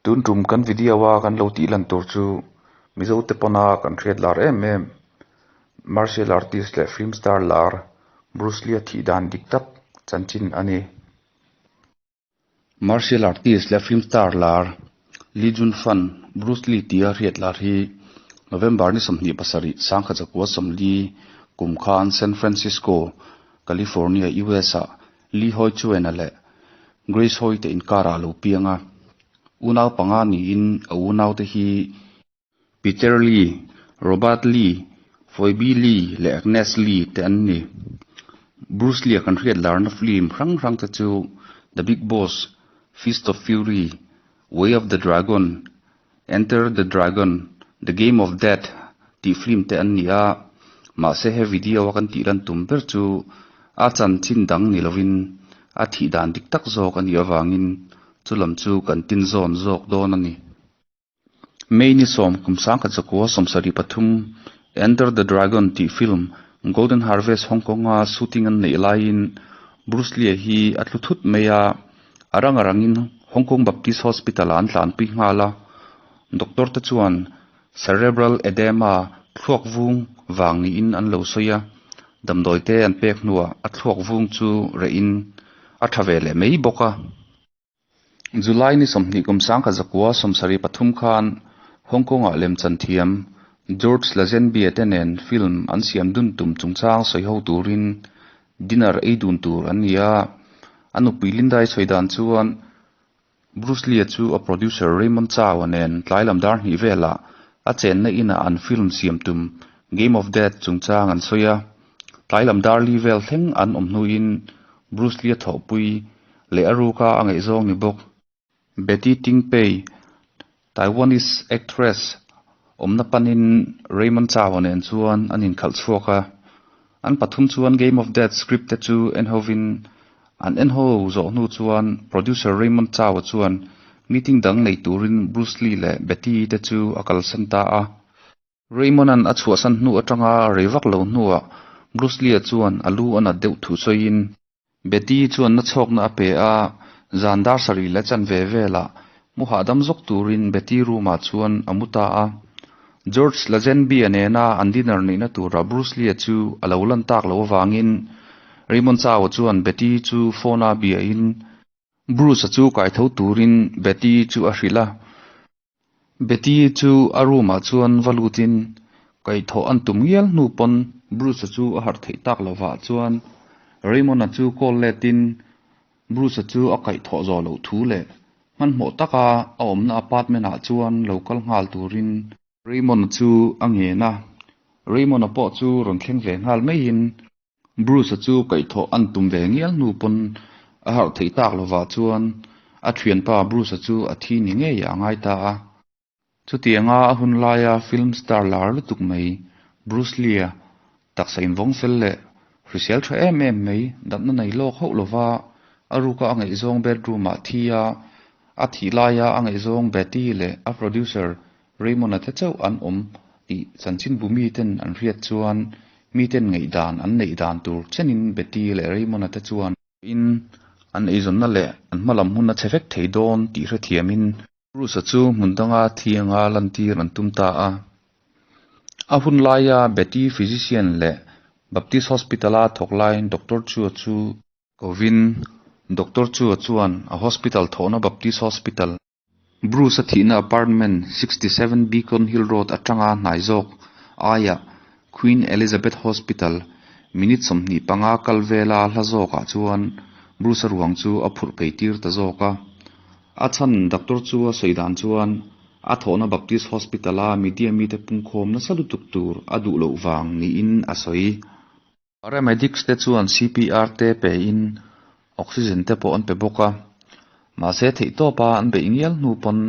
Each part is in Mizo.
Tun tum kan video a kan lo tih lan tur chu Mizo te pawna kan hriat lar em em martial artist leh film star lar Bruce Lee a thih dan dik tak chanchin a ni. Martial artist leh film star lar Lee Jun Fan, Bruce Lee tia hriat lar hi November ni 27 1940 kum khan San Francisco, California, US ah Lee Hoi Chuen-a leh Grace Hoi te inkarah a lo piang a. Unau panga niin a unaute hi Peter Lee, Robert Lee, Phoebe Lee leh Agnes Lee te an ni. Bruce Lee-a kan hriat larna film hrang hrang te chu The Big Boss, Fist of Fury, Way of the Dragon, Enter the Dragon, The Game of Death tih film te an ni a, mahse he video a kan tih lan tum ber chu a chanchin dang ni lovin a thih dan dik tak zawk a nih avangin chu lam chu kan tin zawn zawk dawn a ni. May ni 10 1973 Enter the Dragon tih film Golden Harvest Hong Kong-a shooting an neih laiin Bruce Lee-a hi a tlu thut mai a, a rang a rangin Hong Kong Baptist Hospital-ah an tlanpui nghal a. Doctor te chuan cerebral edema thluak vung vang niin an lo sawi a, damdawi te an pek hnuah a thluak vung chu rehin a tha ve leh mai bawk a. July ni 20 1973 khan Hong Kong-ah lemchan thiam George Lazenby-a te nen film an siam dun tum chungchang sawi ho turin dinner ei dun tur an ni a. A nupui Linda-i sawi dan chuan Bruce Lee-a chu a producer Raymond Chow-a nen tlai lam dar hnih velah a chenna inah an film siam tum Game of Death chungchang an sawi a. Tlai lam dar li vel thleng an awm hnuin Bruce Lee-a thawhpui leh a ruka a ngaihzawng ni bawk. Betty Ting Pei, Taiwanese actress awmna panin Raymond Chow-a nen chuan an inkhalh chhuak a. An pathum chuan Game of Death script te chu en hovin an en ho zawh hnu chuan producer Raymond Chow-a chuan meeting dang nei turin Bruce Lee leh Betty te chu a kalsan ta a. Raymond-a'n a chhuahsan hnu atanga rei vak lo hnuah Bruce Lee-a chuan a lu a nat deuh thu sawiin Betty chuan na chhawkna a pe a, zan dar sarih leh chanve velah mu hahdam zawk turin Betty room-ah chuan a mu ta a. George Lazenby-a nena an dinner neihna turah Bruce Lee-a chu a lo lan tak loh avangin Raymond Chow-a chuan Betty chu phone-a biain Bruce-a chu kaitho turin Betty chu a hrilh a. Betty chu a room-ah chuan va lutin kaihthawh an tum ngial hnu pawn Bruce-a chu a harh theih tak lovah chuan Raymond-a chu call letin Bruce-a chu a kaihthawh zawh loh thu leh hmanhmawh taka a awmna apartment-ah chuan lo kal nghal turin Raymond-a chu a ngen a. Raymond-a pawh chu rawn thleng ve nghal maiin Bruce-a chu kaihthawh an tum ve ngial hnu pawn a harh theih tak lovah chuan a thianpa Bruce-a chu a thi ni ngei a ngai ta a. Chutianga a hun laia film star lar lutuk mai Bruce Lee-a taksa invawng fel leh hrisel tha em em mai damna nei lawk hauh lova a ruka a ngaihzawng bedroom-ah thi a, a thih laia a ngaihzawng Betty leh a producer Raymond-a te chauh an awm tih chanchinbu miten an hriat chuan miten ngaihdan an neih dan tur chenin Betty leh Raymond-a te chuan in an eizawnna leh an hmalam hun a chhe vek thei dawn tih hrethiamin Bruce-a chu hmun danga thi anga lantir an tum ta a. A hun laia Betty physician leh Baptist Hospital-a thawk laiin Doctor Chua chu kovin Doctor Chua chuan a hospital thawhna Baptist Hospital, Bruce-a thihna apartment 67 Beacon Hill Road atanga hnai zawk aiah Queen Elizabeth Hospital minute 25 kal vela hla zawkah chuan Bruce-a ruang chu a phurh phei tir ta zawk a. A chhan doctor chu a sawi dan chuan a thawhna Baptist Hospital-a media mite pungkhawm nasa lutuk tur a duh loh vang niin a sawi. Paramedics te chuan CPR te pein oxygen te pawh an pe bawk a, mahse theihtawpa an beih ngial hnu pawn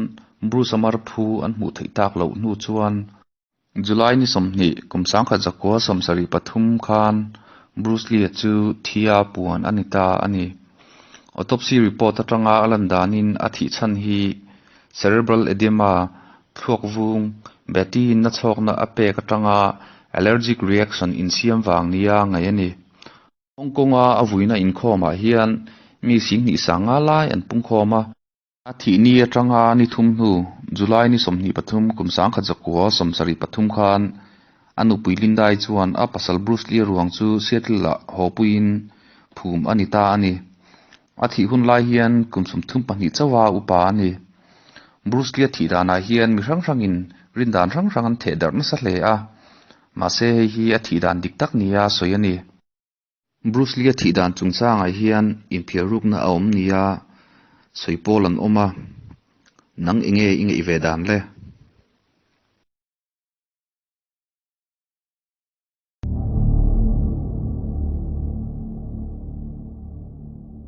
Bruce-a mar phu an hmuh theih tak loh hnu chuan July ni 20 1973 khan Bruce Lee-a chu thia puan a ni ta a ni. Autopsy report atanga a lan danin a thih chhan hi cerebral edema thluak vung Betty-in na chhawkna a pek atanga allergic reaction insiam vang nia ngaih a ni. Hong Kong-a a vuina inkhawmah hian mi 25,000 lai an pungkhawm a. A thih ni atanga ni thum hnu, July ni 23 kum 1973 khan a nupui Linda-i chuan a pasal Bruce Lee-a ruang chu Seattle-ah haw puiin phum a ni ta a ni. A thih hun lai hian kum 32 chauha upa a ni. Bruce Lee-a thih danah hian mi hrang hrangin rin dan hrang hrang an theh darh nasa hle a, mahse hei hi a thih dan dik tak nia sawi a ni. Bruce Lee-a thih dan chungchangah hian inphiarrukna a awm nia sawi pawl an awm a, nang enge i ngeih ve dan le?